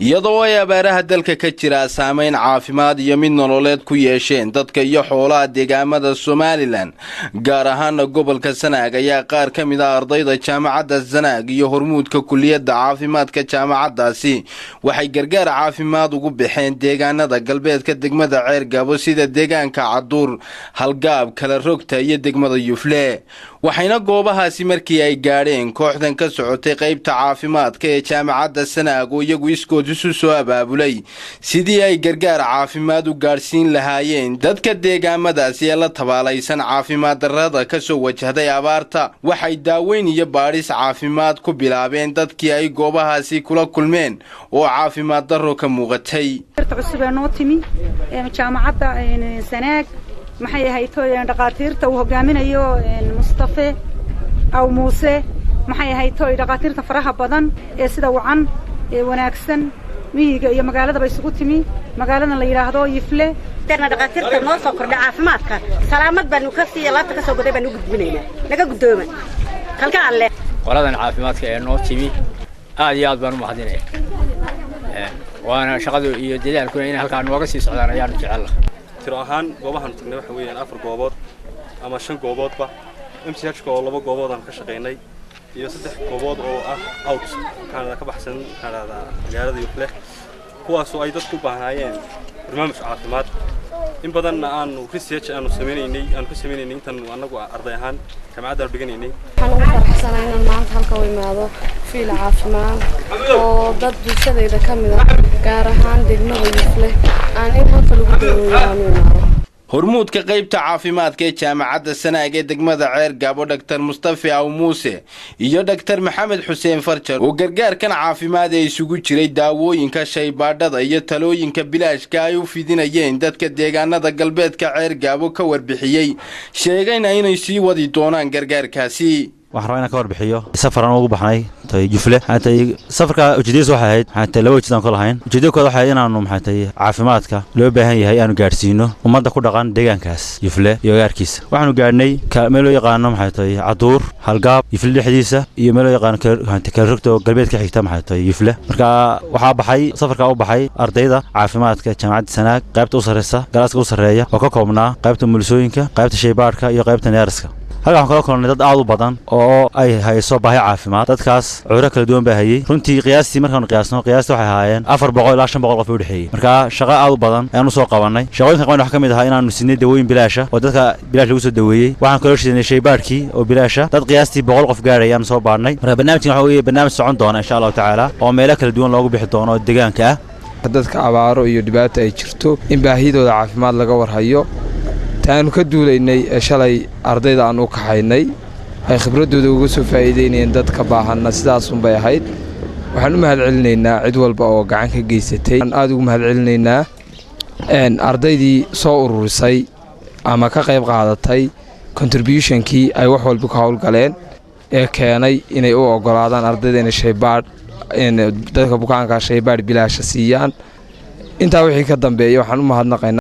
Iyadoo ay abaaraha dalka ka jira saameyn caafimaad iyo mid nololeed ku yeesheen dadka iyo xoolaha deegaamada Somaliland, gaar ahaana gobolka Sanaag, ayaa qaar ka mid ah ardayda Jaamacadda Sanaag iyo hormuudka kuliyadda caafimaadka jaamacaddaasi waxay gargaar caafimaad ugu baxeen deegaanada galbeedka degmada Ceergabo, sida deegaanka Caduur, Halgaab, Kala Rogta iyo degmada Yufle. Waxayna goobahaasi markii ay gaadheen kooxdan ka socotay qaybta caafimaadka ee Jaamacadda Sanaag oo iyagu iskood isu soo abaabulay sidii ay gargaar caafimaad u gaadhsiin lahaayeen dadka deegaamadaasi ee la tabaalaysan caafimaad darrada ka soo wajahday abaarta, waxay daaweyn iyo baadhis caafimaad ku bilaabeen dadkii ay goobahaasi kula kulmeen oo caafimaad darro ka muuqatay. Cusub ee noo timi Jaamacadda Sanaag, maxay ahayd, dhaqaatiirta uu hogaaminayo Mustafe aw Muuse, maxay ahayd toy, dhaqaatiirta faraha badan ee sida wacan ee wanaagsan miyiga iyo magaaladaba isugu timi magaaladan la yidhaahdo Yifle. Dhaqaatiirta noo soo kordha caafimaadka salaamad baanu ka siiya, laabta ka soo goday baanu u gudbinaynaa. Naga guddooma kalka alle. Qoladan caafimaadka ee noo timi aad iyo aad baan u mahadinaya, waana shaqadu iyo dadaalkuna inay halkaa nooga sii socdaan ayaanu jecella. Tiro ahaan goobahaanu tagnay waxa weeyaan afar goobood ama shan gooboodba, MCH-ka oo laba goobood aan ka shaqaynay iyo saddex goobood oo ah out, maxaa ka baxsan, maxaa dhahdaa, magaalada Yufle, kuwaasoo ay dadku u baahnaayeen barnaamij caafimaad. In badanna aanu research aanu sameynaynay, aanu ka sameynaynay intaanu annagu arday ahaan jaamacadda aanu dhiganaynay. Waxaan ugu faraxsanahay inaan maanta halka u imaado fiil caafimaad oo dad bulshadayda ka mid ah, gaar ahaan degmada Yufle, aan in halka lagu daweeyo aan u imaado. Hormuudka qaybta caafimaadka ee Jaamacadda Sanaag ee degmada Ceer Gaabo, Dhaktar Mustafi Aw Muuse iyo Dhaktar Maxamed Xuseen Farjar, oo gargaarkan caafimaad ee isugu jiray daawooyinka, shaybaadhada iyo talooyinka bilaashka ay u fidinayeen dadka deegaanada galbeedka Ceer Gaabo ka warbixiyey, sheegayna inay sii wadi doonaan gargaarkaasi. Waxaan rabaa inaan ka warbixiyo safar aan ugu baxnay tay Jufle. Maxay tahay safarka? Ujeedadiisa waxay ahayd, maxay tahay, laba ujeed aan ka lahayn. Ujeedada koowaad waxay ahayd inaanu, maxay tahay, caafimaadka loo baahan yahay aanu gaadhsiino ummadda ku dhaqan deegaankaas Jufle iyo agaarkiisa. Waxaanu gaadhnay meel loo yaqaano, maxay tahay, Caduur, Halgaab, Jufle dhexdiisa iyo meel loo yaqaano Kalrogta oo galbeed ka xigta, maxay tahay, Jufle. Marka waxaa baxay safarka u baxay ardayda caafimaadka Jaamacadda Sanaag, qaybta u sarreysa, galaaska u sarreeya, oo ka koobnaa qaybta mulisooyinka, qaybta shaybaadhka iyo qaybta neerska. Halkan waxaan kala kulannay dad aad u badan oo ay hayso baahi caafimaad. Dadkaas cudurro kala duwan baa hayey. Runtii qiyaastii markaanu qiyaasno, qiyaastii waxay ahaayeen 400 ilaa 500 qof u dhexeeyey. Marka shaqo aad u badan ayaan usoo qabannay. Shaqooyinka qaban waxaa ka mid ahaa inaanu siinay dawooyin bilaasha oo dadka bilaash lagu soo daweeyey. Waxaan kaloo shidanay shaybaadhkii oo bilaasha, dad qiyaastii 100 qof gaadhay ayaanu soo baadhnay. Marka barnaamijkan waxa weeye barnaamij socon doona, insha Allahu tacaala, oo meelo kala duwan loogu bixi doono oo deegaanka ah. Dadka abaaro iyo dhibaato ay jirto in baahidooda caafimaad laga warhayo, taanu ka duulaynay ee shalay ardayda aan u kaxaynay ay khibraddooda uga soo faa'iideynayeen dadka baahanna sidaasunbay ahayd. Waxaan u mahadcelinaynaa cid walba oo gacan ka geysatay. Waxaan aad ugu mahadcelinaynaa ardaydii soo ururisay ama ka qayb qaadatay contributionkii ay wax walba ka howlgaleen ee keenay inay u oggolaadaan ardayda inay shaybaadh dadka bukaanka shaybaadh bilaasha siiyaan. Intaa wixii ka dambeeya waxaan u mahadnaqaynaa